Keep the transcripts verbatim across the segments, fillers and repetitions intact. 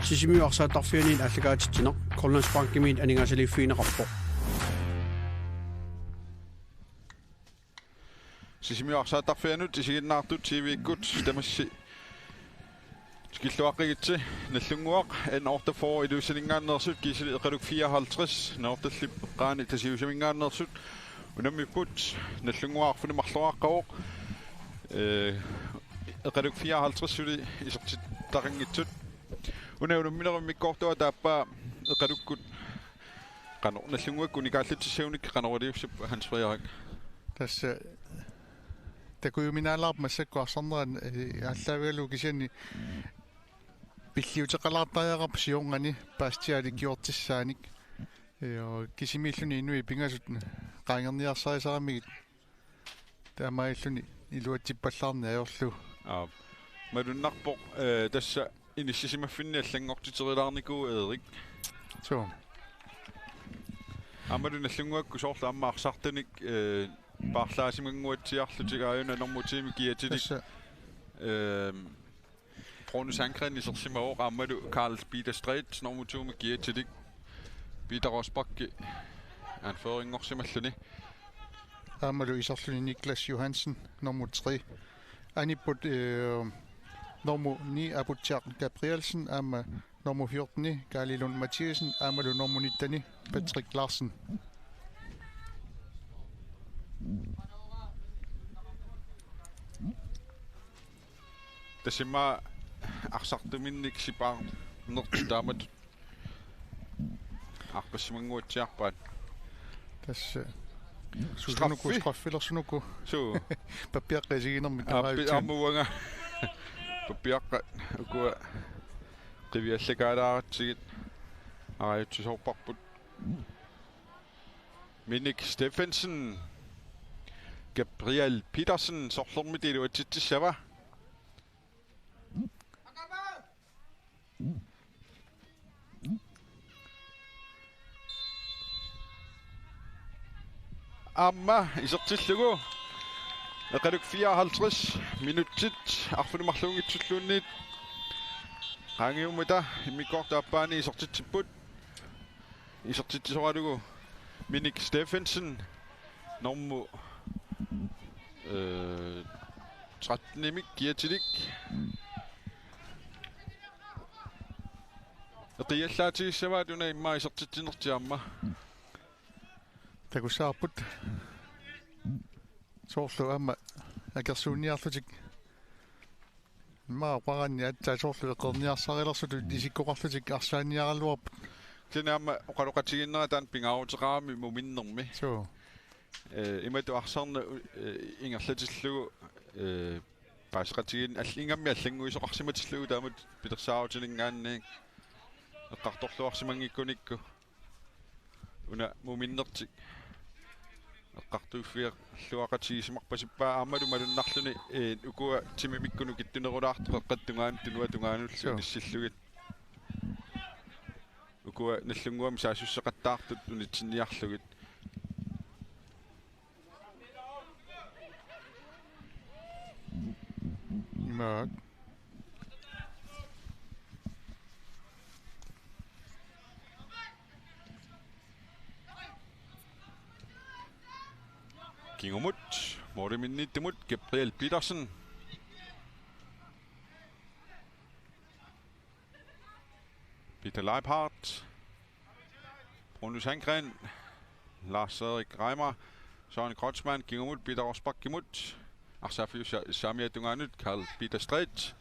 Sisimiut arsaattarfianiit aallakaatitsineq Grønlandsbankimiit aningaasaliiffigineqarpoq. Sisimiut arsaattarfianut isiginnaartut T V-kkut tamassi tikilluaqqigitsi. Nallunnguaq N otteogfyrre Ilulissaninngaanneersut kiisami Eqaluk fireoghalvtreds Nordallip eqqaani Tasiusaminngaanneersut unammipput. Nallunnguaq arfineq-marloriaqqavoq. Ee, Eqaluk fireoghalvtreds suli isertittaqanngitsut. Una unamminerup immikkoortua taappaa Eqalukkut qanoq Nallunnguakkut unikaallatsissagunikkit qanoq iliussappat, Hans Frederik? Tassa takujuminaalaarpoq massakkut arsarneranni, ee, aallaavigalugu kisianni pilliuteqalaartariaqarpoq siornani Bastianip kingortissaanik. Ee, kisimiilluni inuit pingasut qaangerniarsarisaramikkit taamaalilluni iluatsippallaarneq ajorlugu. Aap. Malunnarpoq, ee, tassa inissisimaffinni allanngortiterilaarnikuuvoq, Erik. Suu. Aammalu Nallunnguakkut soorlu aamma arsartunik, ee, paarlaasimannguatsiarlutik aajuna normu ti-mi kiatilik. Tassa. Ehm, Bruno Sandgren isersimavoq aammalu Carl Peter Strait normu to-mi kiatilik. Peter Rosbach anførerinngorsimalluni. Aammalu iserluni Niklas Johansen, normu tre. Anipput, ee, normu ni Aputsiaq Gabrielsen, aamma normu fjorten Kaali Lund Mathiassen, aammalu normu nitten Patrick Larsen. Tassami arsartuminnik sipaarnertut taamatut aaqqissimannguatsiarpaat. Tassa. Susunuku straffi. Straffilersunuku. Suu. Pappiaqqat isiginermik. Aappi, taamaattuun. Aamma uanga. Pappiaqqat ukua qiviallakaalaaratsigit arajutsisoorparput. Minik Steffensen. Gabriel Petersen sorlermik iluatsitsissava? Aamma isertillugu. Eqaluk fireoghalvtreds minutsit arfineq-marluunngitsulluunniit qaangiummata immikkoortup aappaani isertitsipput. Isertitsisoralugu Minik Steffensen, normu, ee, tretten-imik kiatilik. Eqiallaatigissavaat una immaqa isertitsinertik aamma. Takussavarput. Soorlu aamma akersuunniarlutik. Immaqa oqaraanni aatsaat soorlu eqqorniarsarilersutut isikkoqarlutik arsaanniaraluarput. Kisianni aamma oqaloqatigiinnera taanna pingaaruteqarami muminnermi. Suu. Ee, imatut arsarneq, ee, ingerlatillugu, ee, paaseqatigiinneq all-, ingammik allannguisoqarsimatillugu taamatut pilersaarutininngaanniit eqqartorluarsimanngikkunikkut. Una muminnertik eqqartuiffigalluaqatigisimarpasippaa aammalu malunnarluni, ee, ukua timimikkut nukittunerulaartut qeqqata tungaanut tunua tungaanullu. Suu. Inissillugit. Ukua Nallunnguamik saassusseqattaartut unitsinniarlugit. Imaak. Kingumut, målimiittumut, Gabriel Petersen. Peter Leibhardt. Bruno Sandgren. Lars Erik Reimer. Søren Kreutzmann, kingumut, Peter Rosbachimut. Arsaaffiup sa-, saamiata tungaanut, Carl Peter Strait.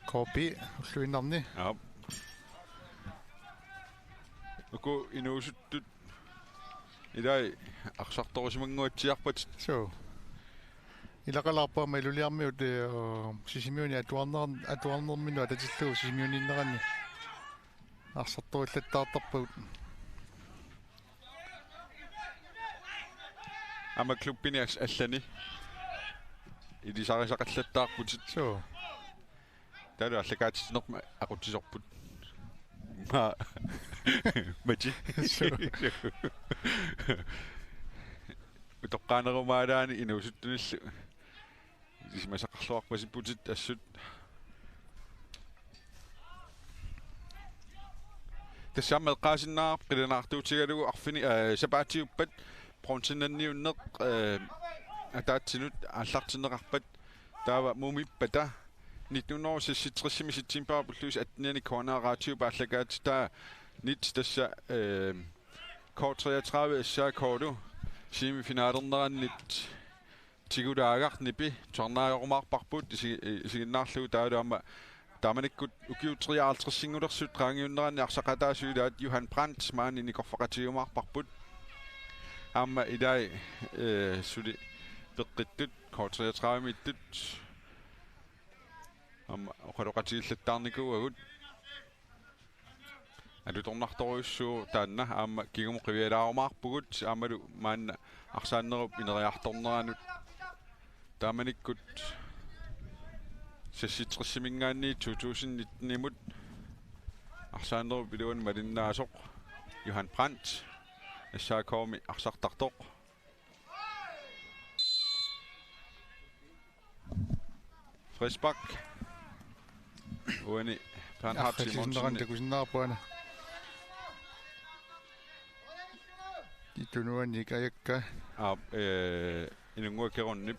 K P, ulluinnarni. Ja. Uku inuusuttut ilai arsartorusimannguatsiarpatit. Suu. Ilaqalaarpoq aamma Ilulissarmiut, ee, Sisimiuni atuarner-, atuarnerminut atatillugu Sisimiuniinneranni arsartorillattaartarpagut. Aamma klubbini as-, allani ilisarisaqallattaarputit. Suu. Taavalu aallakaatitsinermi aqutsisorput. Ma-, Mati. Suu. Utoqqaanerumaalaani inuusuttunillu. Ilimasaqarluarpasipputit assut. Tassami eqqaasinnaavarput qilanaartuutigalugu arfini-, eh, sapaatiuppat bronzenniunneq, eh, ataatsinut aallartinneqarpat taava mumippata nitten hundrede og seksogtres september ulluis atteniani K N R-ip aallakaatitaa Nets tassa, eh, K treogtredive S A K-lu semifinalernerannit tigulaagaq nipi tusarnaarumaarparput isi-, isiginnaarlugu taavalu aamma taamanikkut ukiut treoghalvtreds-inngulersut qaangiunneranni arsaqataasut ilaat Johan Brandt maani nikorfaqatigiumaarparput. Aamma ilai, eh, suli peqqittut K treogtredive-miittut aamma oqaloqatigillattaarnikuuagut. Alutornartorujussuuvoq taanna aamma kingumut qivialaarumaarpugut aammalu maanna arsaannerup ineriartorneranut. Taamanikkut seksogtres-imiingaanniit to tusind nitten-imut arsaannerup iluani malinnaasoq Johan Brandt S A K-mi arsartartoq. Frispark. Uani Bernhard Simonsen. Takusinnaapput aana. Tunuani ajakka. Aap, eh, Inunnguaq Kerunnip.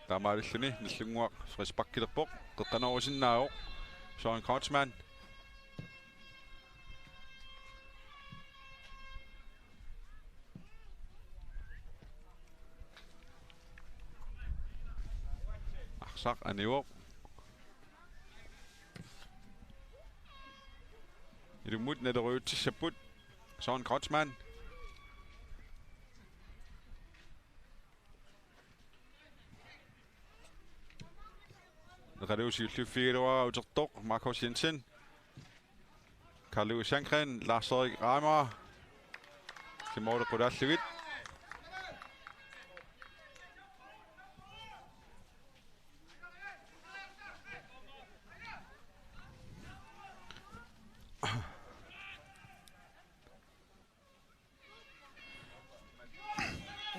Taamaalilluni Nallunnguaq frisparkilerpoq. Qeqqanoorusinnaavoq Søren Kreutzmann. Arsaq anivoq. Ilummut nalerujutsissapput Søren Kreutzmann. Eqaluusi ulluffigiluara utertoq Markus Jensen. Karl Louis Sandgren, Lars Erik Reimer. Til mål, Rudallegit.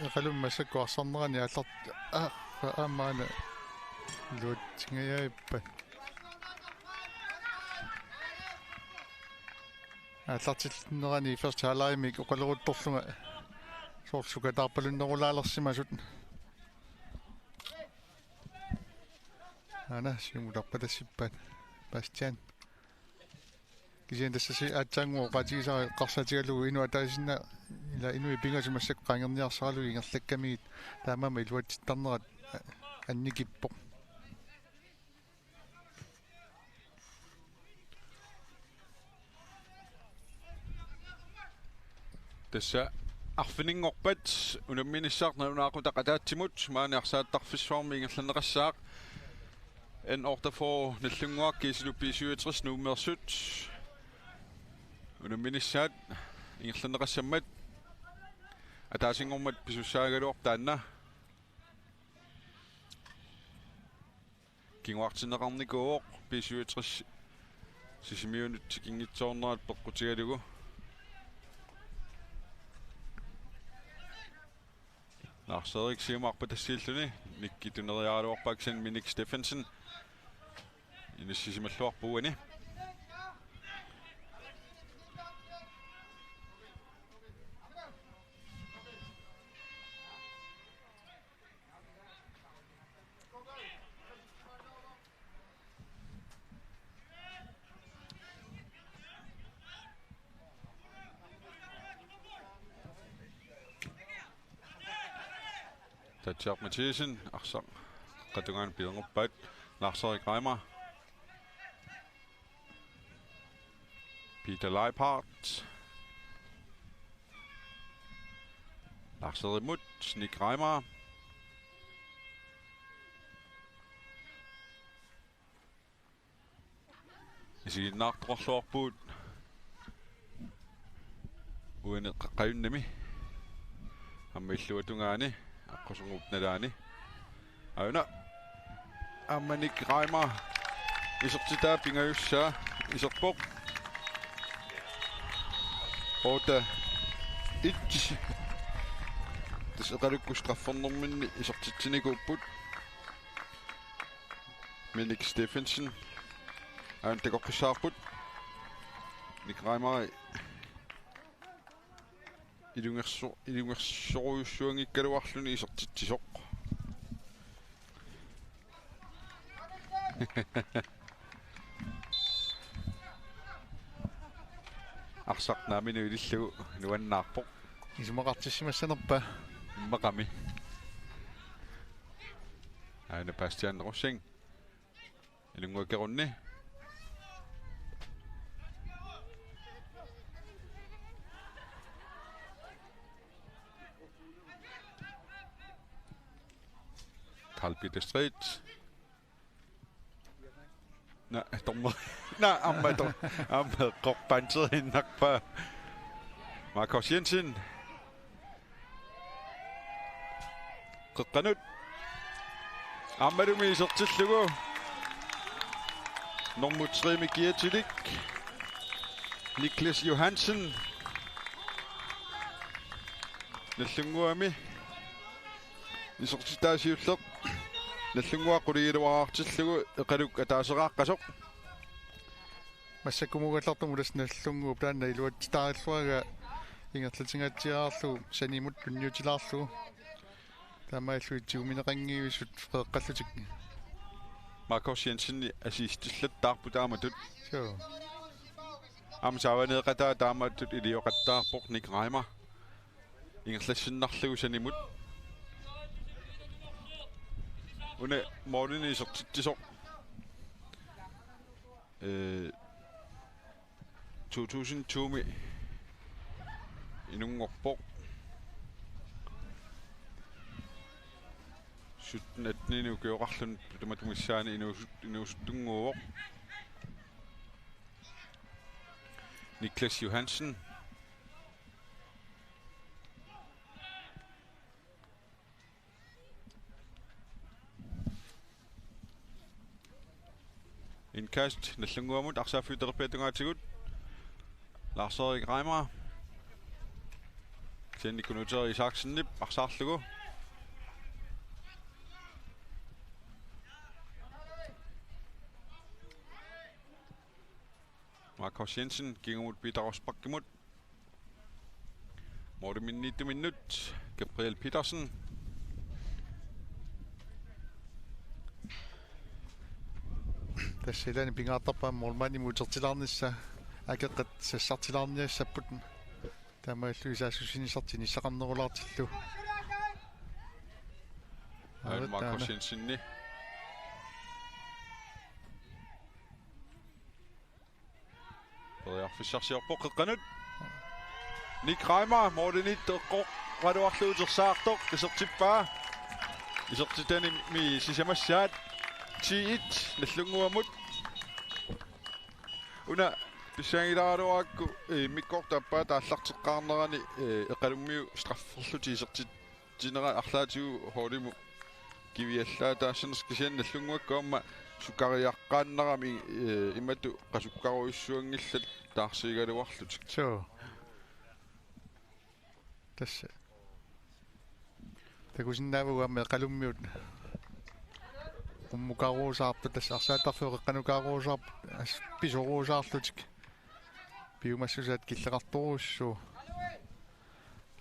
Eqalummi massakkut arsarnerani aallart-, ah, aamma aana iluatsingajaappat. Aallartinnerani første halvlegimi oqaleruttorlunga soorlu sukataarpalunnerulaalersimasut. Aana siumularpalassippaat Bastian. Kisianni tassa aatsaannguaq oqaatigisara eqqarsaatigalugu inuk ataasinnaa ila inuit pingasut massakkut qaangerniarsaralugu ingerlakkamigit taamaammat iluatsittarnerat annikippoq. Tassa arfininngorpat unamminissaq nalunaaqutaq ataatsimut maani arsaattarfissuarmi ingerlanneqassaaq. N otteogfyrre Nallunnguaq kiisilu B syvogtres Nuummeersut. Unamminissaat ingerlanneqassammat ataasinngormat pisussaagaluarpoq taanna. Kinguartinneqarnikuuvoq B syvogtres Sisimiunut tikinngitsoornerat peqqutigalugu. Lars-Erik siumaarpatassiilluni nikki tuneriaraluarpaa kisianni Minik Steffensen inissisimalluarpoq uani. Tatsiaq Mathiasen, arsaq qatungaanut pilernguppaat, Lars-Erik Reimer. Peter Leiphardt. Lars-Erik Mut, Nick Reimer. Isiginnaartoqarluarpugut uani qaqqajunnimi. Aamma illuatungaani aqqusernup nalaani. Auna. Aamma Nick Reimer. Isertitaa pingajussaa. Iserpoq. Otte et. Tassa eqalukkut straffernerminni isertitsinikuupput. Minik Steffensen. Aana takoqqissaarput. Nick Reimer ilungerso-, ilungersorujussuanngikkaluarluni isertitsisoq. Arsaq naaminiu ilillugu nuannaarpoq. Isumaqartissimassanerpa? Immaqami. Aana Bastian Rosing. Inunnguaq Kerunni. Carl Peter Street. Naa, dommer. Naa, aamma to-, aamma eqqorpanteriinnarpaa. Markus Jensen. Qeqqanut. Aammalumi isertillugu. Nummer tre-mi kiatilik. Niklas Johansen. Nallunnguami. Isertitaa siulleq. Nallunnguaq quligiluaraartillugu Eqaluk ataaseraaqqasoq. Massakkumuugallartumut tassa Nallunnguup taanna iluatsitaarilluaraa ingerlatingaatsiaraarlugu sanimut tunniutilaarlugu. Taamaalilluni tiguneqanngivisut qeqqallutik. Markus Jensen assistillattaarput taamatut. Suu. Aamma saavaneeqataa taamatut ilioqattaarpoq Nick Reimer. Ingerlassinnarlugu sanimut. Una målini isertitsisoq. Øh, to tusind to-mi inunngorpoq. Sytten atten-ini ukioqarluni tamatuma missaani inuusut-, inuusuttunnguuvoq. Niklas Johansen. Indkast Nallunnguamut, arsaaffiup talerpiata tungaatigut. Lars-Erik Reimer. Kisianni Knud Isaksenip arsaarlugu. Markus Jensen kingumut Peter Rosbachimut. Målimiittuminnut Gabriel Petersen. Tassa ilaanni pingaartarpaa målmandimut utertilaarnissaa, akeqqat sassartilaarniassapput. Taamaalilluni saassussinisartik inissaqarnerulaartillugu. Aana Markus Jensenip. Periarfissarsiorpoq qeqqanut. Nick Reimer, målimiittoq eqqoraluarlugu utersaartoq, isertippaa. Isertitanimi sisamassaat. Ti et Nallunnguamut. Una pissangilaaraluarakku, eh, immikkoortup aappaa taallarteqqaarnerani, eh, Eqalummiut strafferlutik isertit- tinera arlaatigut holdimut kiviallaataassanersoq, kisianni Nallunnguakku aamma sukariaqqaannarami, eh, imatut qasukkarujussuanngillat taarsigaluarlutik. Suu. Tassa. Takusinnaavugut aamma Eqalummiut qummukaruusaarput, tassa arsaattarfiup qeqqanukaaruusaarput, as-, pisoruusaarlutik. Piumassusaat killeqartorujussuuvoq.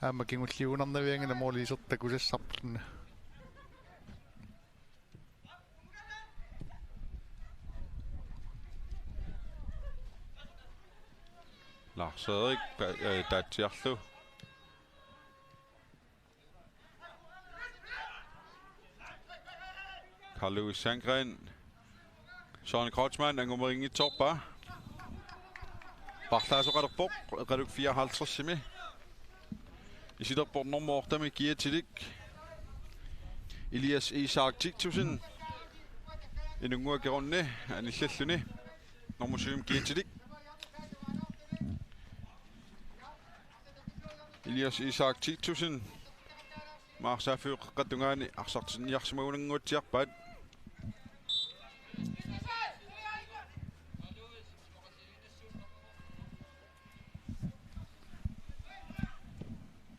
Aamma kingulliugunarnavianngilaq måli isertitaq takusassarput. Lars-Erik pa-, eh, taatsiarlu. Carl Louis Sandgren. Søren Kreutzmann angumerinngitsoorpaa. Paarlaasoqalerpoq, Eqaluk fireoghalvtredsimi. Isilerpoq nummer otte-mi kiatilik. Elias Isak Titusson. Inunnguaq Kerunni anillalluni. Nummer syv-mi kiatilik. Elias Isak Titusson. Arsaaffiup qeqqata tungaani arsartinniarsimagunannguatsiarpaat.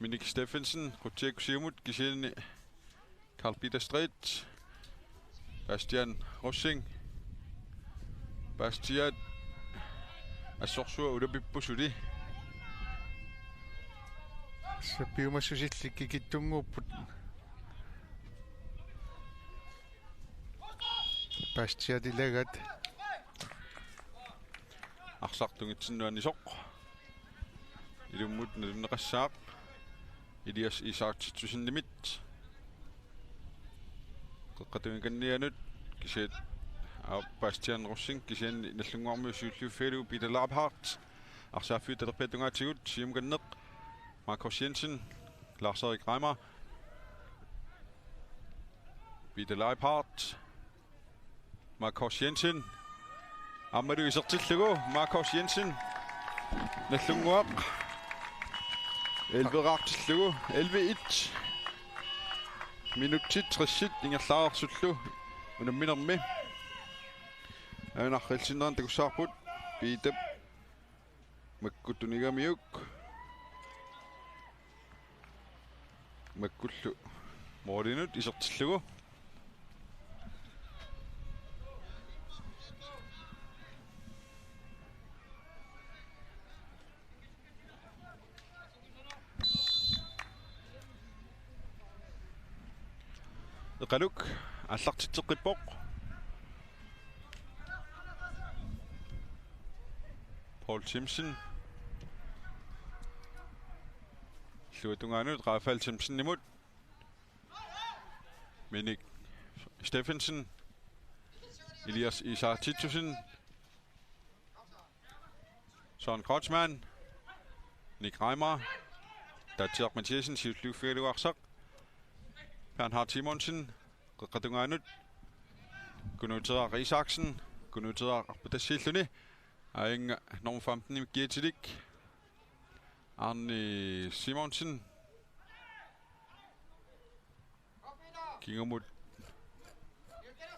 Minik Steffensen, Qutsiakkut siumut, kisianni Carl Peter Street, Bastian Rosing. Bastiat assorsuaq ulapipput suli. Sa piumassusillit kikittunnguupput. Bastiat ilagat. Arsaq tungitsinnut anisoq. Ilummut nalunneqassaaq. Elias Isak Titussenimit. Qeqqata tungaanut kisianni, aa, Bastian Rosing kisianni Nagdlunguarmiut siulliuffigalugu Peter Leibhardt. Arsaaffiup talerpiata tungaatigut siumkanneq. Markus Jensen, Lars-Erik Reimer. Peter Leibhardt. Markus Jensen. Aammalu isertillugu Markus Jensen. Nagdlunguaq. Elleve-raartillugu. Elleve et. Minutsit tressit ingerlareersullu unamminermi. Aana arriilsinneranni takussavarput. Peter Makkut tunigamiuk. Makkullu målinut isertillugu. Iqaluk aallartitseqqippoq. Paul Simpson. Illuatungaanut Rafael Simpsonimut. Minik Steffensen. Elias Isak Titussenimut. Søren Kreutzmann. Nick Reimer. Tatsiaq Mathiassen siulliuffigalugu arsaq. Bernhard Simonsen. Qeqqata tungaanut. Kunuuteraq Isaksen. Kunuuteraq arpatassiilluni. Aajunga nummer femten-imik kiatilik. Arne Simonsen. Kingumut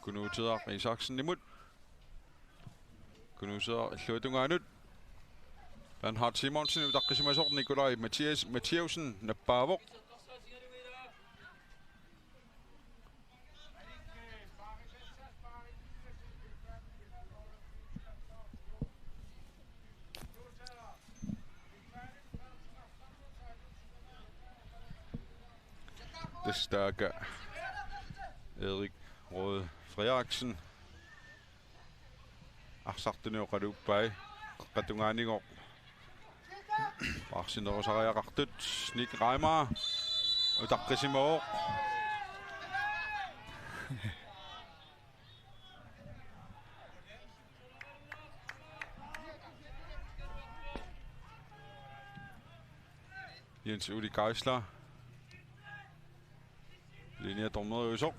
Kunuuteraq Isaksenimut. Kunuuteraq illuatungaanut. Bernhard Simonsen utaqqisimasoq Nikolaj Mathias, Mathiassen nappaavoq. Tassa taakku Erik Rohde Frederiksen arsartunik oqaluuppai, qeqqata tungaaniinngoq paarsinerusariaqartut. Nick Reimer utaqqisimavoq. Jens Ole Geisler. Linje dommeriusoq.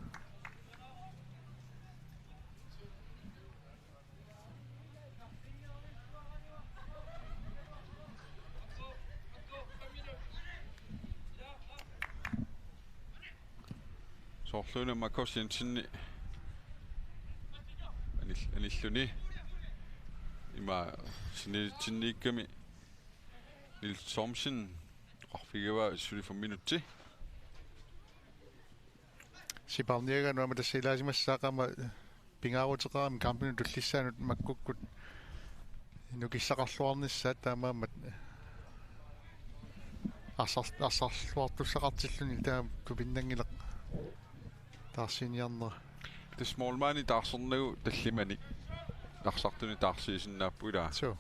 Soorluuna Markus Jensen anil-, anilluni ima sinitsinniikkami Niels Thomsen oqarfigivaa suli fem minutsi. Sipaarniagaanut aamma tassa ilaasimassaaq aamma pingaaruteqarami kampinut tullissaanut makkukkut nukissaqarluarnissaat, taamaammat arsar-, arsarluartussaqartilluni taama tupinnanngilaq taarsiiniarnera. Tassa målmandi taarsernagu tallimanik arsartunik taarsiisinnaapput, ilaa? Suu.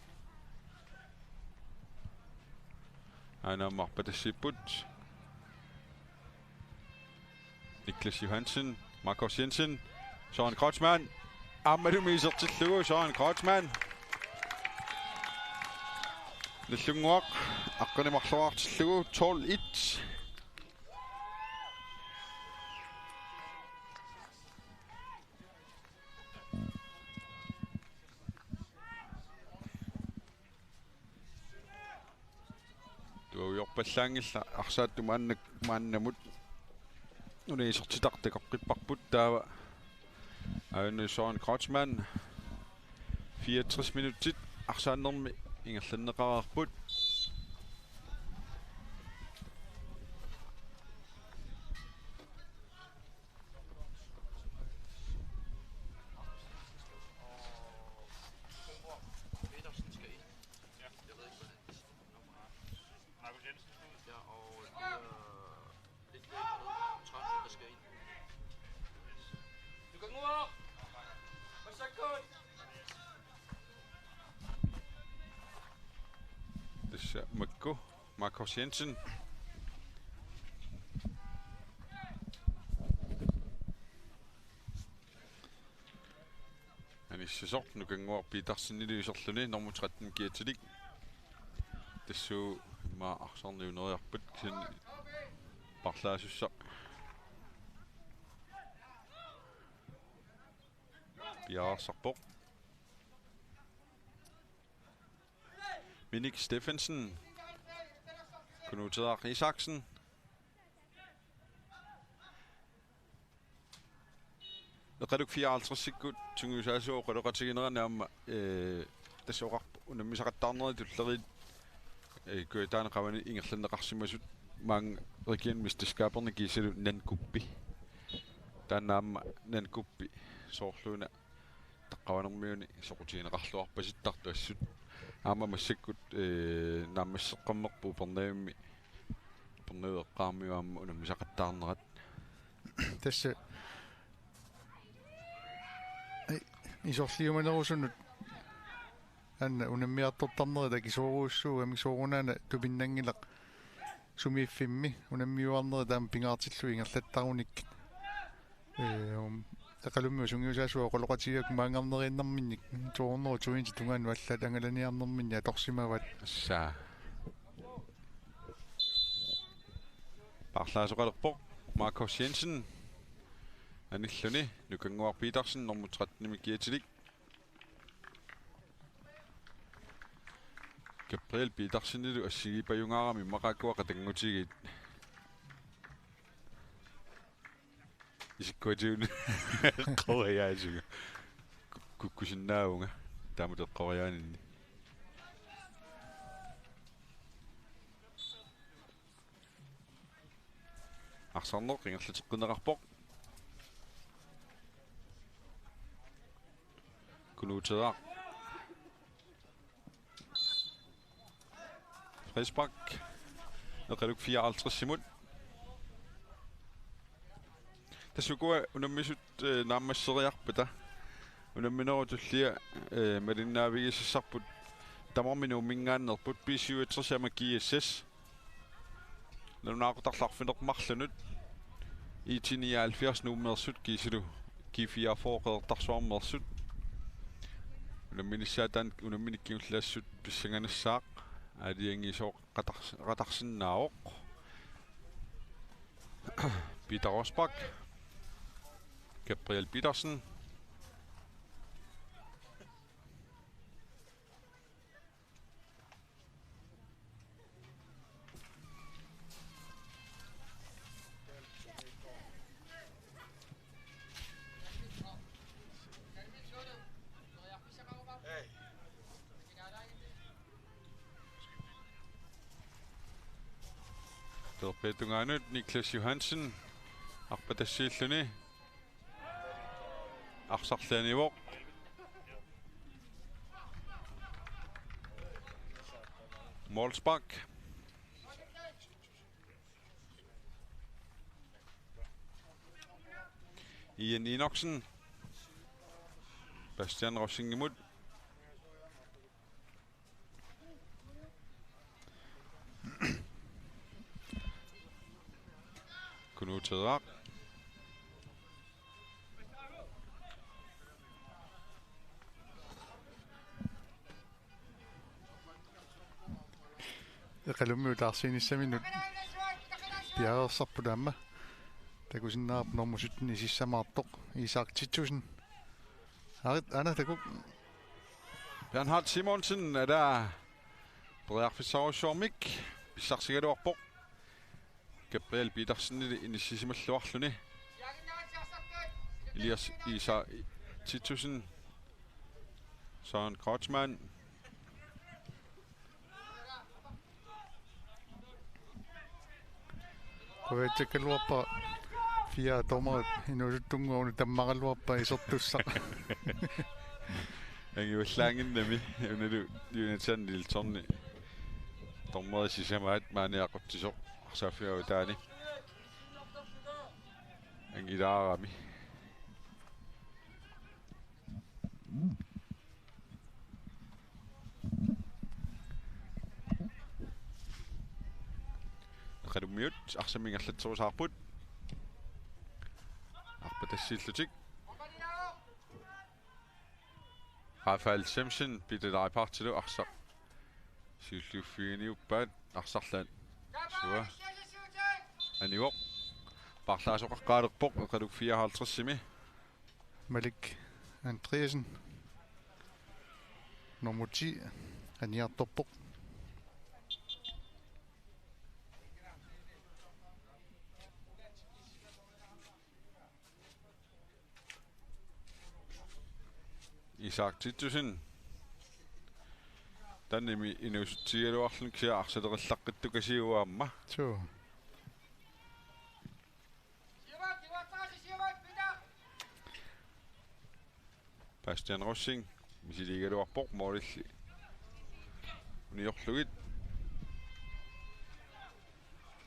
Aana aamma arpatassiipput. Niklas Johansen, Markus Jensen, Søren Kreutzmann. Aammalumi isertillugu Søren Kreutzmann. Nagdlunguaq aqqaneq-marloraartillugu tolv et. Tuaviorpallaanngillat arsaattut maanna-, maannamut. Una isertitaq takoqqipparput, taava aajuna Søren Kreutzmann. Fireogtres minutsit arsaannermi ingerlanneqareerput. Makku, Markus Jensen. Anissisoq Nukannguaq Petersenilu iserluni nummer tretten kiatilik. Tassuuna arsarneq uneriarpat kisianni paarlaassussaq piareersarpoq. Minik Steffensen. Knud Tederaq Isaksen. Eqaluk fireoghalvtredsikkut sungiusaasuat oqaloqatiginerani aamma, ee, tassa oqarpoq unammisaqattaarnerit tulleriit, ee, kujataani qavani ingerlanneqarsimasut maanga region mesterskaberne kiisalu Nanngup. Taanna aamma Nanngup soorluuna taqqavanermiuni soqutigineqarluarpasittartut assut. Aamma massakkut, ee, naammasseqqammerput Upernavimmi, Upernavik eqqaammiut aamma unammisaqattaarnerat. Tassa, ai, isorliumanerusunut aana unammiartortarnerit akisoorujussuugamik, soorunami tupinnanngilaq sumiiffimmi unammiuarnerit taama pingaartillugu ingerlattarunikkit. Ee, um, Eqalummiut sungiusaasuat oqaloqatigigakkit maanngarneriinnerminnik to hundrede tusind tungaanut allaat angalaniarnerminni atorsimavaat. Saa. Paarlaasoqalerpoq Markus Jensen. Anilluni Nukannguaq Petersen nummer tretten-imi kiatilik. Gabriel Petersenilu assigiipajugaarami immaqa akua qatanngutigiit. Isikkuatigut eqqoriaasunga. Ku-, kukkusinnaavunga. Taamatut eqqoriaaninni. Arsarneq ingerlateqqinneqarpoq. Knud Tederaq. Frispark. Eqaluk fireoghalvtredsimut. Tassa ukua unammisut, ee, naammasseriarpata. Unamminerup tullia, ee, malinnaavigisassarput tamarmik Nuumminngaanneerput B syvogtres aamma G S S. Nalunaaqutaq arfineq-marlunut I T nioghalvfjerds Nuummeersut kiisalu G fireogfyrre Qeqertarsuarmeersut. Unamminissaat taanna unammineq kingulleq assut pissanganassaaq, aalajangiisoqatars-, qatarsinnaavoq. Peter Rosbach. Gabriel Petersen. Talerpiata tungaanut Niklas Johansen arpatassiilluni. Arsarlianivoq. Målspark. Ian Enoksen. Bastian Rosingimut. Knud Tederaq. Eqalummiut taarsiinissaminut piareersarput aamma. Takusinnaavarput nummer sytten-ip sissamaartoq Isak Titussen. Arit, aana taku. Bernhard Simonsen, ala periarfissarujussuarmik pissarsigaluarpoq. Gabriel Petersenili inissisimalluarluni. Elias Isak Titussen. Søren Kreutzmann. Qujatikkaluarpara fire dommerit inuusuttunnguaq una tammaraluarpaa isertussaq. Angivallaannginnami unalu Jonathan Nilssoni dommerit sisamaat maani aqutsisoq arsaaffigalugu taani. Angilaarami. Miut, arsamik ingerlatserusaarput. Arpatassiillutik. Rafael Semsen, Peter Leipartilu arsaq siulliuffiginiuppaat, arsarlaat sua anivoq. Paarlaasoqaqqaalerpoq Eqaluk fireoghalvtredsimi. Malik Andreasen, nummer ti, aniartorpoq. Isak Titussen. Taanna inuusutsigigaluarluni kisianni arsalerillaqqittukasiuvoq aamma. Suu. Bastian Rosing misiliigaluarpoq målilli uniorlugit.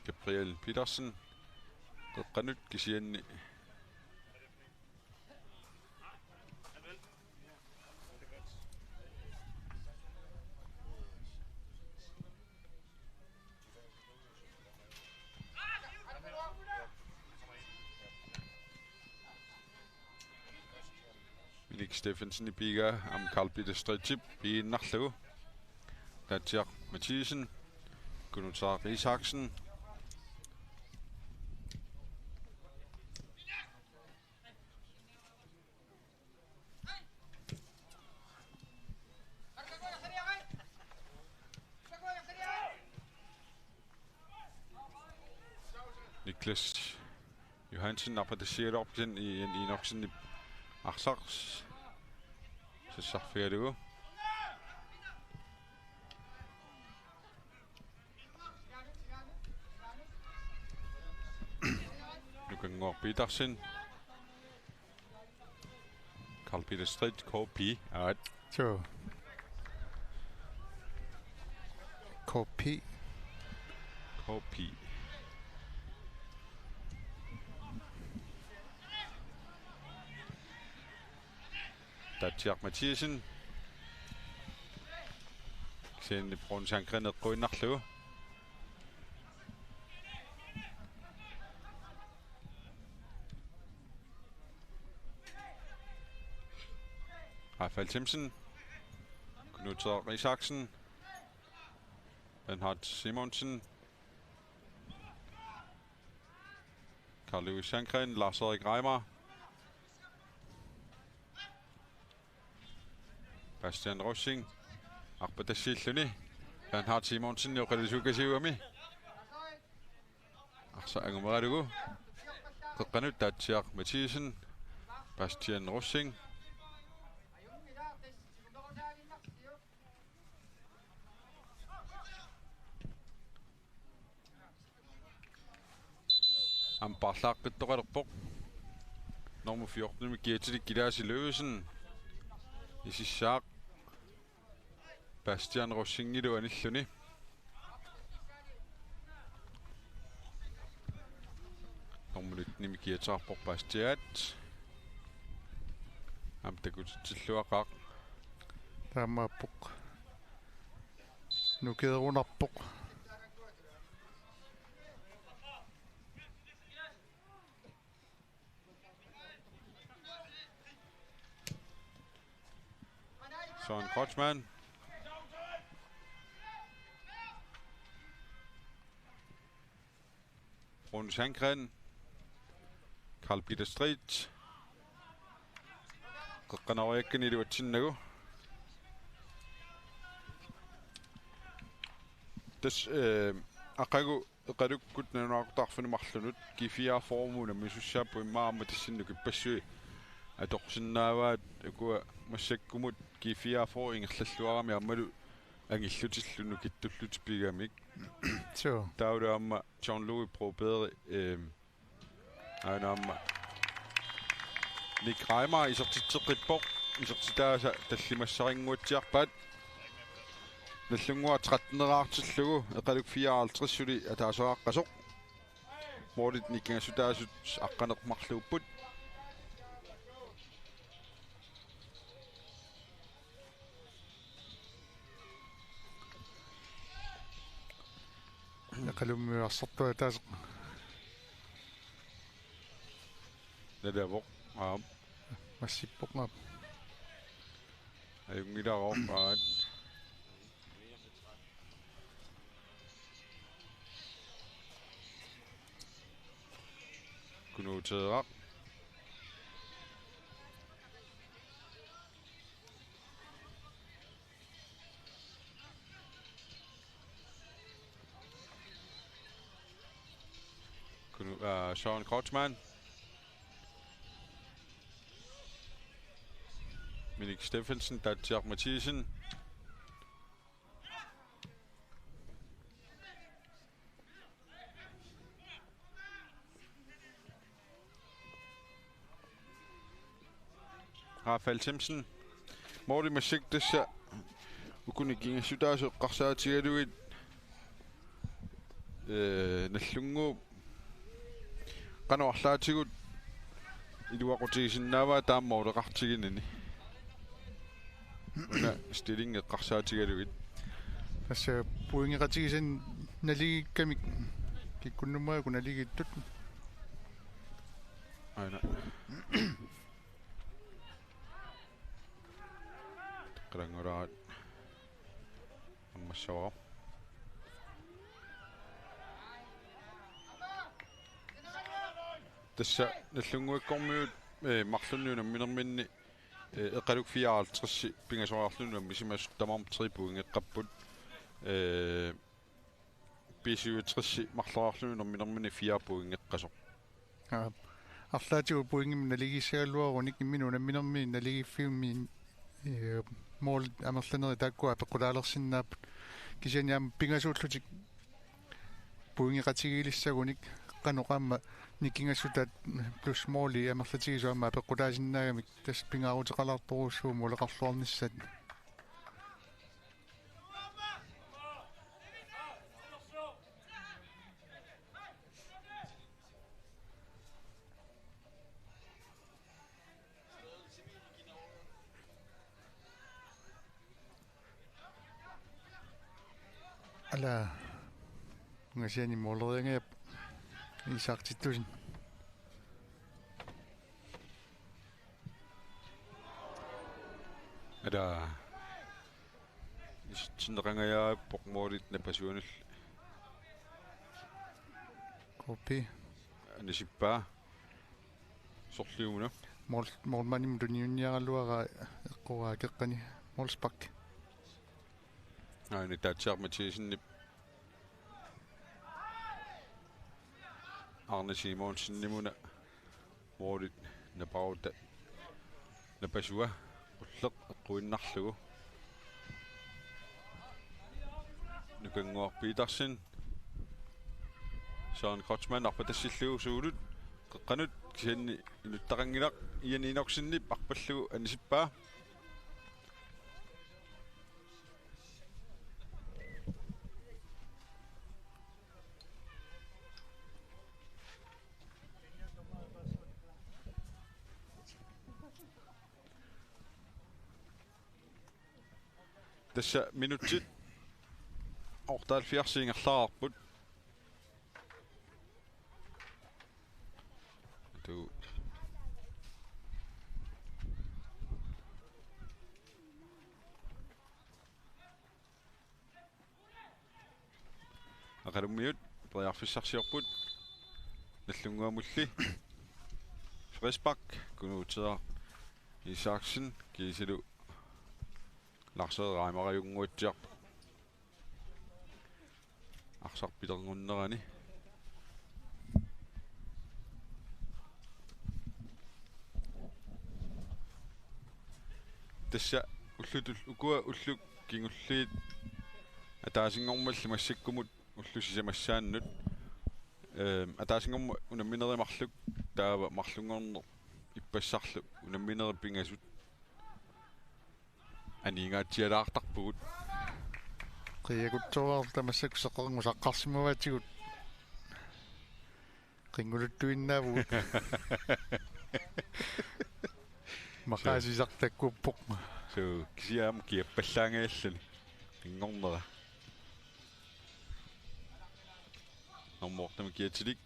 Gabriel Petersen qeqqanut kisianni Minik Steffensen pigaa aamma Karl Peter Stritchip piinnarlugu. Taatsiaq Mathiesen, Kunutaa Isaksen. Niklas Johansen arpatassigaluarpoq kisianni Ian Enoksenip arsaq sassarfigalugu. Nukannguaq Petersen. Karl Peter Stritch, K P, aat. Suu. K P. K P. Taatsiaq Mathiesen. Kisianni Brun Sandgren eqquinnarlugu. Rafael Themsen. Knud Isaksen. Bernhard Simonsen. Karl Louis Sandgren, Lars Erik Reimer. Bastian Rosing. Arpatassiilluni. Bernhard Simonsen, oqaluusukasiugami. Arsaq angumeralugu. Qeqqanut Taatsiaq Mathiesen. Bastian Rosing. Aamma paarlaaqqittoqalerpoq. Nummer fjortenimi kiatilik Kilaasi Løvesen. Isissaaq Bastian Rosingilu anilluni. Nummer nittenimi kiateqarpoq Bastiat. Aamma takutitsilluaqaaq. Taamaappoq. Nukeerunarpoq. Søren Kreutzmann. Rune Sandgren. Karl Peter Stritch. Qeqqanoriakkani iluatsinnagu. Tassa, eh, aqagu Eqalukkut nalunaaqutaq arfineq-marlunut G fireogfyrre-mut unammissussaapput, immaqa aamma tassani nukippassuit atorsinnaavaat, ukua massakkumut G fireogfyrre ingerlalluarami aammalu angillutillu nukittullutik pigamik. Suu. Taavalu aamma John Louis Broberg, ehm, aana aamma Nick Reimer isertitseqqippoq, isertitaasa tallimassarinnguatsiarpaat. Nallunnguaq tretten-eraartillugu Eqaluk fireoghalvtreds suli ataaseraqqasoq. Målit nikingassutaasut aqqaneq-marluupput. Eqalummiut arsartut ataaseq. Nalavoq. Aap. Massippoq aap. Ajunngilaroq aat. Kunuuteeraq. Kunu-, aa, Søren Kreutzmann. Minik Steffensen, Datsiaq Mathiesen. Rafael Themsen. Måli massakkut tassa ukuni kingassutaasut eqqarsaatigalugit, ee, Nagdlunguup qanoq arlaatigut iluaqutigisinnaavaa taama måleqartiginini. Una stilling eqqarsaatigalugit. Tassa pointeqatigisanik naligiikkamik kikkunnummaa uku naligiittut. Aana. Qalanngulaat. Ammassavara. Tassa Nagdlunguakkormiut, ee, marlunnik unamminerminni, ee, Eqaluk fireoghalvtreds pingasoriarluni unammisimasoq tamarmik tre pointeqqapput. Ee, B syvogtres marloriarluni unamminerminni fire pointeqqasoq. Aap. Arlaatigut pointimik naligiissagaluarunik imminut unamminermi naligiiffimmi, ee, målit amerlanerit taakkua apeqqutaalersinnaapput. Kisianni aamma pingasuullutik pointeqatigiilissagunik qanoq aamma nikingassutaat plus måli amerlatigisut aamma apeqqutaasinnaagamik tassa pingaaruteqalaartorujussuuvoq måleqarluarnissaat. Ala, ungasiani måleriangajappoq Isak Titussen. Ala. Isertinneqangajappoq målit napasuanillu. K P. Anisippaa. Sorliumuna. Mål-, målmandimut tunniunniaraluaraa eqquaa akeqqani. Målspark. Aana Datsiaq Mathiasenip. Arne Simonsenimuna. Målit naparuta. Napasua. Qulleq eqquinnarlugu. Nukannguaq Petersen. Søren Kreutzmann arpatassillugu suulut. Qeqqanut kisianni inuttaqanngilaq. Ian Enoksenip arpallugu anisippaa. Tassa minutsit otteoghalvfjerds ingerlareerput. Tu. Eqalummiut periarfissarsiorput. Nagdlunguamulli. Frispark, Kunuuteeraq Isaksen, kiisalu Lars Reimer ajunnguatsiarpoq. Arsaq pilerngornerani. Tassa ullutul-, ukua ullut kingulliit ataasinngormalli massakkumut ullut sisamassaannut. Ehm, ataasinngormat unamminerit marluk taava marlunngorneq ippassarlu unamminerit pingasut aningaatsialaartarpugut. Qiakutsoorarta massakkut seqernusaqqarsimavaatigut. Qinnguluttuinnaavugut. Maqaasisartakkuuppoq. Suu, kisianni aamma kiappallaangajalluni. Qinngornera. Nummer otte kiatilik.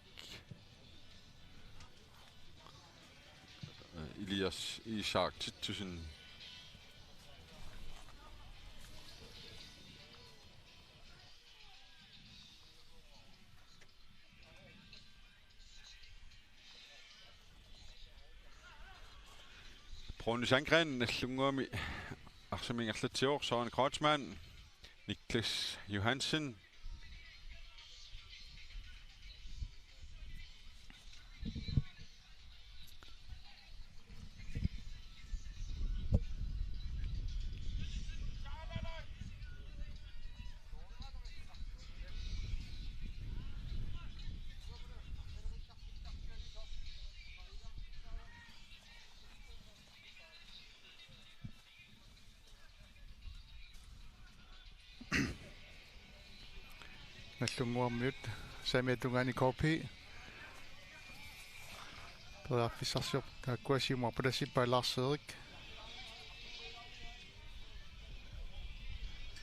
Elias Isak Titussen. Bruno Sandgren, Nagdlunguami arsamik ingerlatsivoq, Søren Kreutzmann, Niklas Johansen. Nagdlunguarmiut saamiata tungaani K P. Periarfissarsiorput taakkua, siumut arpalassippaat Lars Erik.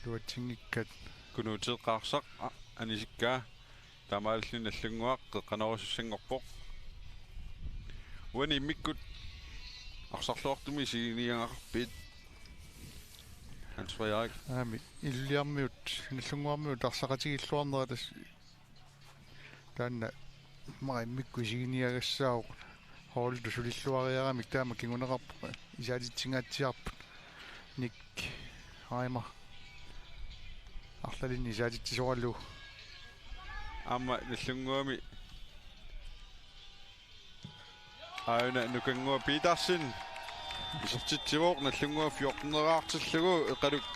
Iluatsinngikkaat. Kunuuteeqqaarsaaq, a-, anisikkaa. Taamaalilluni Nagdlunguaq qeqqanoorusussanngorpoq. Uani immikkut arsarluartumik isiginiagaqarpit, Hans Frederik? Aamma, Ilulissarmiut, Nagdlunguarmiut arsaqatigilluarnera tassa taanna immaqa immikkut isiginiagassaavoq. Holdit sulilluariaramik taama kinguneqarpoq, isaatitsingaatsiarput. Nick Reimer arlalinnik isaatitsisoralugu. Aamma Nagdlunguami aajuna Nukannguaq Petersen isertitsivoq, Nagdlunguaq fjorteneraartillugu, Eqaluk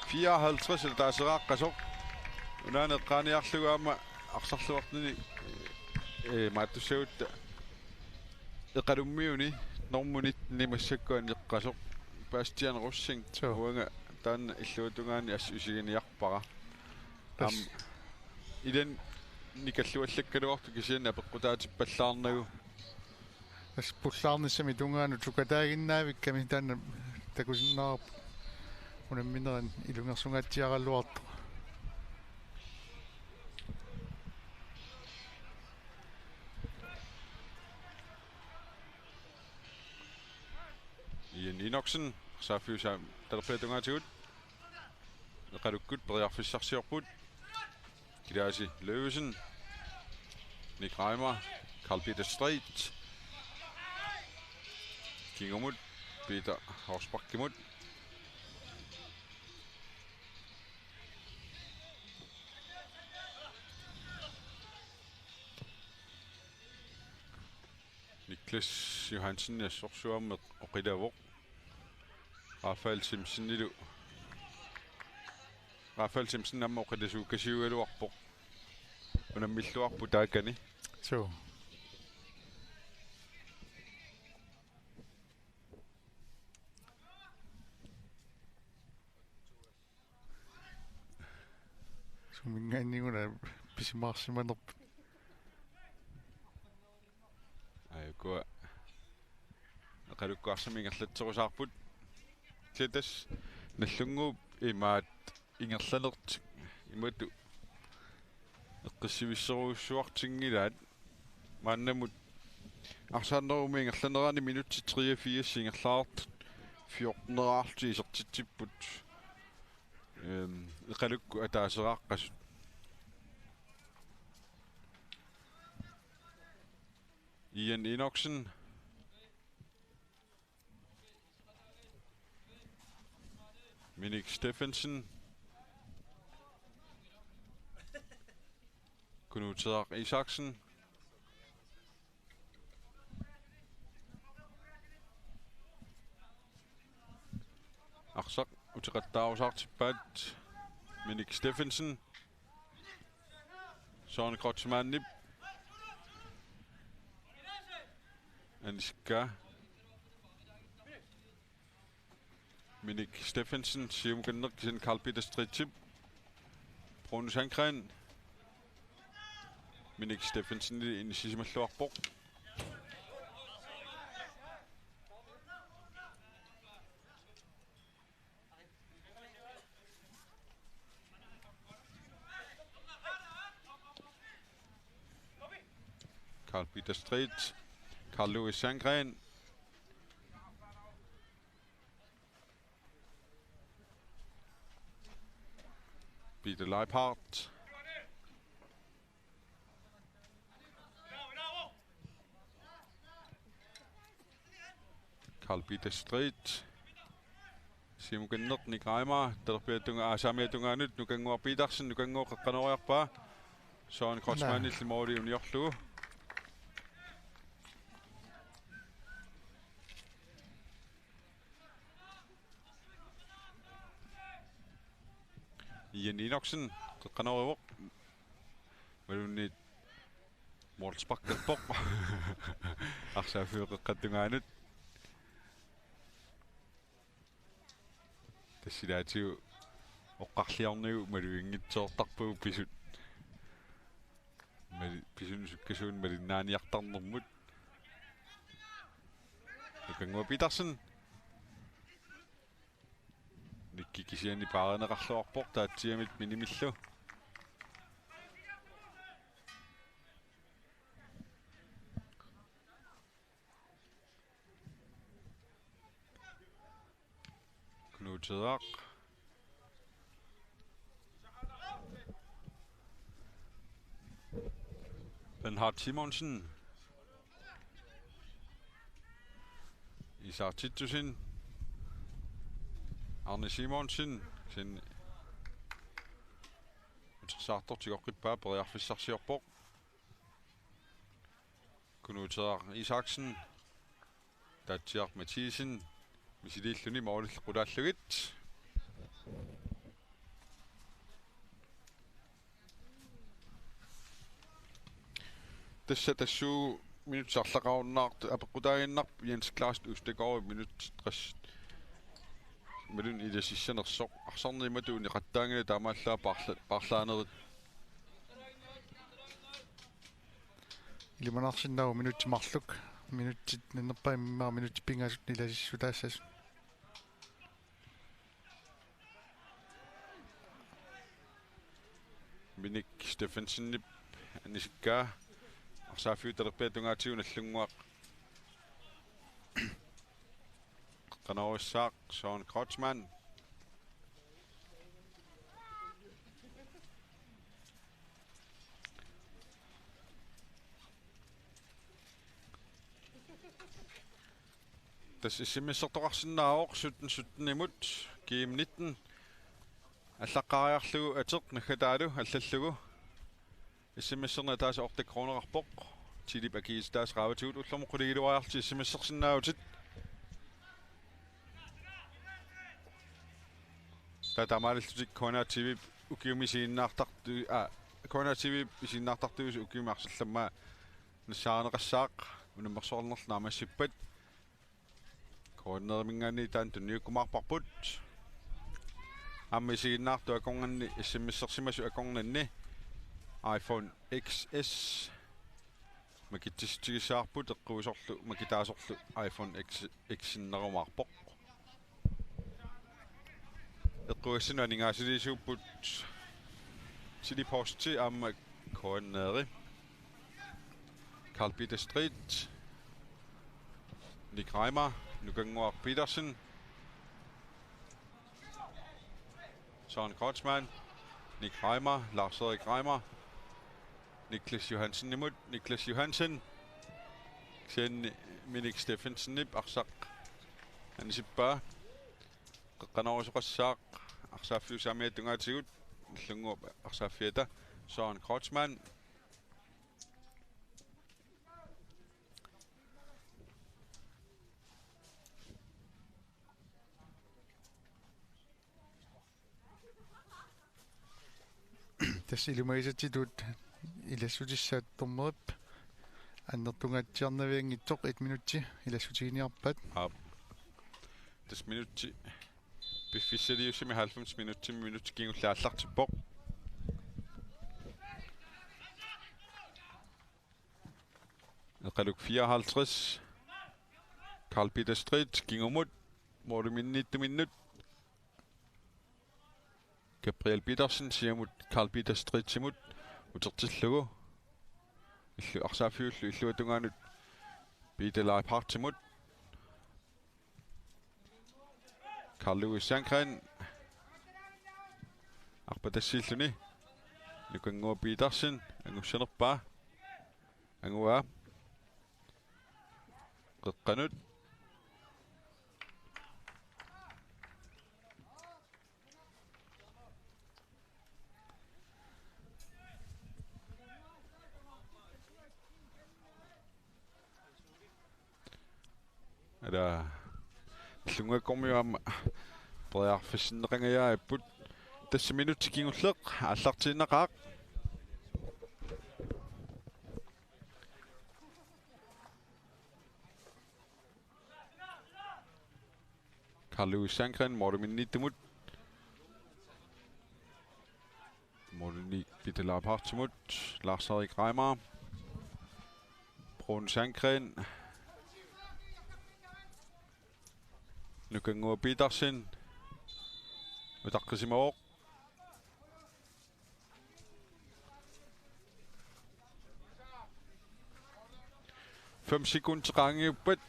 fireoghalvtreds ataaseraaqqasoq. Unaana eqqaaniarlugu aamma arsarluartuni, ee, maattussagutta Eqalummiuni normu nitten massakkut aneqqasoq Bastian Rosing. Suu. Uanga taanna illuatungaani assut isiginiarpara. Tassa. Aamma ilani nikalluallakkaluartoq, kisianni apeqqutaatippallaarnagu. Tassa pullaarnissami tungaanut sukataaginnaavikkami taanna takusinnaavarput unammineranni ilungersungaatsiaraluartoq. Ian Enoksen, saaffiusaa talerpiata tungaatigut. Eqalukkut periarfissarsiorput. Kilaasi Løvesen. Nick Reimer. Karl Peter Street. Kingumut. Peter Horsbachimut. Niklas Johansen assorsuarmik oqilavoq. Rafael Simpsonilu. Rafael Simpson aamma oqilasuukasiugaluarpoq. Unammilluarpoq taakani. Suu. Suminngaanniit una pisimaarsimanerput. Aajukua Eqalukkut arsamik ingerlatserusaarput. Kisianni tassa Nagdlunguup imaat ingerlanertik imatut eqqissivissorujussuartinngilaat. Maannamut arsaannerummi ingerlanerani minutsit treogfirs ingerlaartut fjorteneraarlutik isertitsipput. Ehm, Eqalukkut ataaseraaqqasut. Ian Enoksen. Minik Steffensen. Knud Tedrak Isaksen. Arsaq uteqattaarusaartippaat. Minik Steffensen. Søren Kreutzmannip. Anisikkaa. Minik Steffensen, siumukanneq kisianni Karl Peter Stridtip. Bruno Sandgren. Minik Steffensenip inissisimalluarpoq. Carl Peter Street, Carl Louis Sandgren, Peter Leiphardt, Carl Peter Street, Simon Kenneth, Nick Reimer, talerpiata tunga-, aa, saamiata tungaanut, Nukannguaq Petersen, Nukannguaq qeqqanooriarpaa, Søren Kreutzmannillu måli uniorlugu. Ian Enoksen, qeqqanoorivoq. Imaluunniit målsparkerpoq. Arsaaffiup qeqqata tungaanut. Tassa ilaatigut oqarliornigu maluginngitsoortarpagut pisut. Mali-, pisunut sukkasuunut malinnaaniartarnermut. Nukannguaq Petersen. Nikki kisianni paarineqarluarpoq taatsiamit minimillu. Knud Tederaq. Bernhard Simonsen. Isak Titussen. Arne Simonsen. Sen utersaartortigoqqippaa periarfissarsiorpoq. Knud Tederaq Isaksen. Taatsiaq Mathiesen. Misiliilluni målillu qulaallugit. Tassa tassuugu minutsit arlaqarunnaartut apeqqutaaginnarpoq Jens Klaas Østergaard minut tres. Imaluunniit ilasissanersoq. Arsarneq imatut uniqattaanngilaq taamaallaat paarla-, paarlaanerit. Ilimanarsinnaavoq minutsit marluk. Minutsit nannerpaamik immaqa minutsit pingasut ilasissutaassasut. Minik Steffensenip anisikkaa. Arsaaffiup talerpiata tungaatigut Nallunnguaq. Qanorissaaq Søren Kreutzmann. Tassa S M S-ertoqarsinnaavoq sytten sytten-imut, G M nitten. Allaqqaariarlugu ateq naggataalu allallugu. S M S-erneq ataaseq otte kroneqarpoq. Tilip akiisitaas raavatigut ullormut qulingiluariarlutit S M S-ersinnaavutit. Taava taamaalillutik K N R T V ukiumi isiginnaartartu-, aa, K N R T V isiginnaartartuusoq ukiumi arsallammaa nassaarineqassaaq unammersuarnerlu naammassippat. K N R-iminngaanniit taanna tunniukkumaarparput. Aamma isiginnaartut akornanni S M S-ersimasut akornanni iPhone X S makitsissutigissavarput, eqquisorlu makitaasorlu iPhone X, X-innerumaarpoq. Eqqugassanut aningaasaliisuupput Tele Posti aamma K N R-i. Carl Peter Street. Nick Reimer, Nukannguaq Petersen. Søren Kreutzmann, Nick Reimer, Lars Erik Reimer, Niklas Johansenimut, Niklas Johansen. Kisianni Minik Steffensenip arsaq anisippaa. Qeqqanorisoqassaaq arsaaffiup saamiata tungaatigut, Nallunnguup arsaaffiata Søren Kreutzmann. Tassa ilimagisatsitut ilassutissaat dommerip annertungaatsiarnavianngitsoq et minutsi ilassutiginiarpaat. Aap. Tassa minutsi piffissaliussami halvfems minutsimi minutsi kingulleq aallartippoq. Eqaluk fireoghalvtreds. Carl Peter Street kingumut. Måliminnittuminnut. Gabriel Petersen siumut Carl Peter Streetimut utertillugu. Illu arsaaffiullu illuatungaanut Peter Leibhardtimut. Carl Louis Sandgren arpatassiilluni. Nukannguaq Petersen angussanerpaa. Angua qeqqanut. Ala Nagdlunguakkormiut aamma periarfissinneqangajaapput. Tassa minutsi kingulleq aallartiinnaqaaq. Carl Louis Sandgren målimiittumut. Målimi Peter Leibhardtimut. Lars Erik Reimer. Bruun Sandgren. Nukannguaq Petersen. Utaqqisimavoq. Fem sekundit qaangiuppat.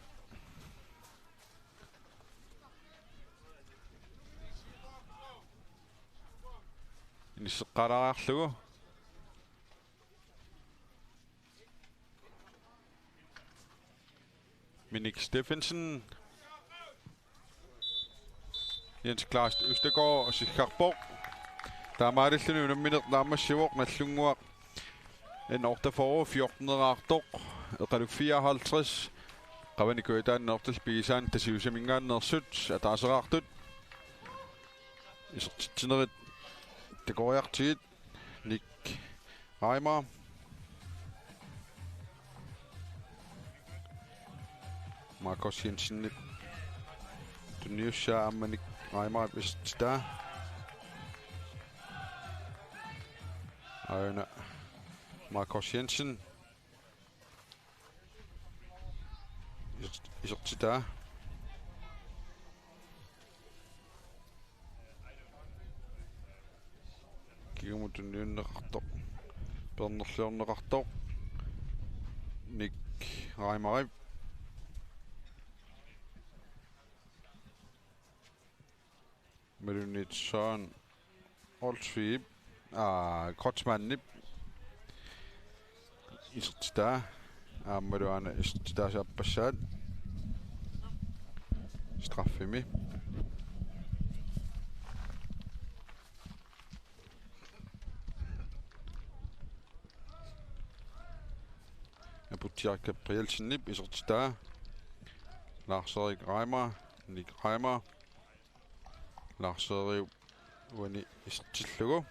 Inisseqqaalaariarlugu. Minik Steffensen. Jens Klaas Østergaard siggarpoq. Taamaalilluni unammineq naammassivoq, Nagdlunguaq N otteogfyrre fjorten-eraartoq. Eqaluk fireoghalvtreds. Qavani Kujataani Nørtel pigisaani Tasiusaminngaanneersut ataaseraartut. Isertitsinerit takoriartigit. Nick Reimer. Markus Jensenip tunniussaa aamma Nick Reimerip isertitaa. Aajuna Markus Jensen. Iser-, isertitaa. Kingumut tunniunneqartoq. Peernerliorneqartoq. Nick Reimerip. Imaluunniit Søren Olsvigip, aa, Kreutzmannip isertitaa, aammalu aana isertitaasa appassaat straffimi. Aputsiaq Gabrielsenip isertitaa, Lars Erik Reimer, Nick Reimer, Lars Erik uani isertillugu.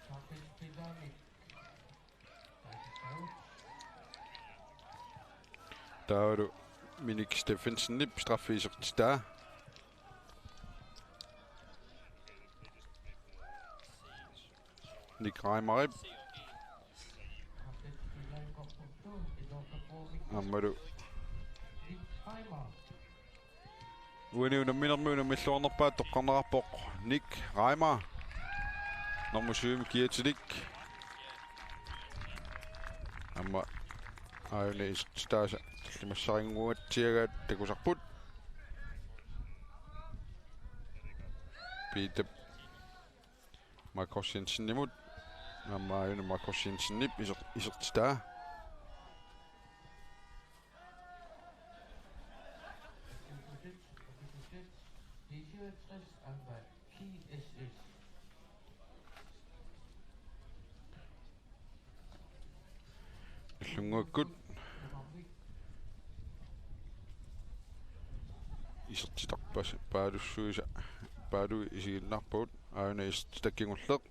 Taavalu Minik Steffensenip straffi isertitaa. Nick Reimerip. Aammalu uani unamminermi unammilluarnerpaat toqqarnerarpoq Nick Reimer. Normu syvimi kiatilik. Aamma aajuna isertitaasa tallimassarinnguatsiagaat takusarput. Peter Markus Jensenimut. Aamma aajuna Markus Jensenip iser-, isertitaa. Nagdlunguakkut isertitarpassuit paalussuisa paaluit isiginnaarpagut, aajuna isertitaq kingulleq.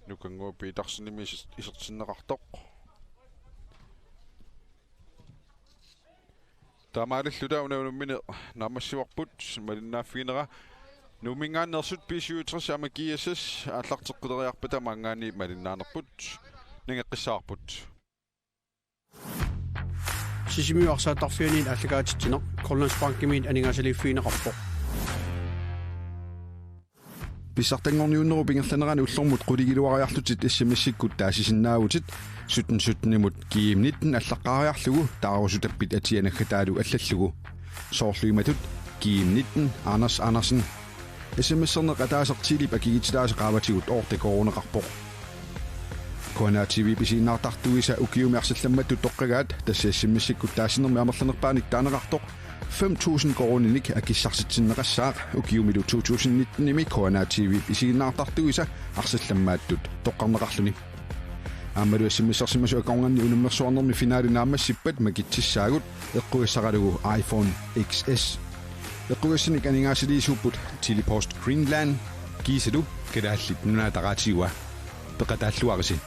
Nukannguaq Petersenimit iser-, isertinneqartoq. Taamaalilluta una unammineq naammassivarput, malinnaaffiginera Nuumminngaanneersut B syvogtres aamma G S S aallarteqqileriarpata maanngaanniit malinnaanerput. Nangeqqissaarput. Sisimiut arsaattarfianniit aallakaatitsineq Grønlandsbankimiit aningaasaliiffigineqarpoq. Pissartanngorniunnerup ingerlanerani ullormut qulingiluariarlutit S M S-ikkut taasisinnaavutit sytten sytten-imut G M nitten allaqqaariarlugu taarusutappit atia naggataalu allallugu. Soorlu imatut: G M nitten, Anders Andersen. S M S-erneq ataaseq Telep akigitilaasa qaavatigut otte koruuneqarpoq. K N R T V pisiinnartartuisa ukiumi arsallammattut toqqagaat, tassa S M S-ikkut taasinermi amerlanerpaanik taaneqartoq fem tusind koruuninik akissarsitsinneqassaaq, ukiumilu to tusind nitten-imi K N R T V pisiinnartartuisa arsallammattut toqqarneqarluni. Aammalu S M S-ersimasut akornanni unammersuarnermi finale naammassippat makitsissaagut, eqqugassaralugu iPhone X S. Eqqugassanik aningaasaliisuupput Telepost Greenland kiisalu Kalaallit Nunaata Radiua. Peqataalluarisi.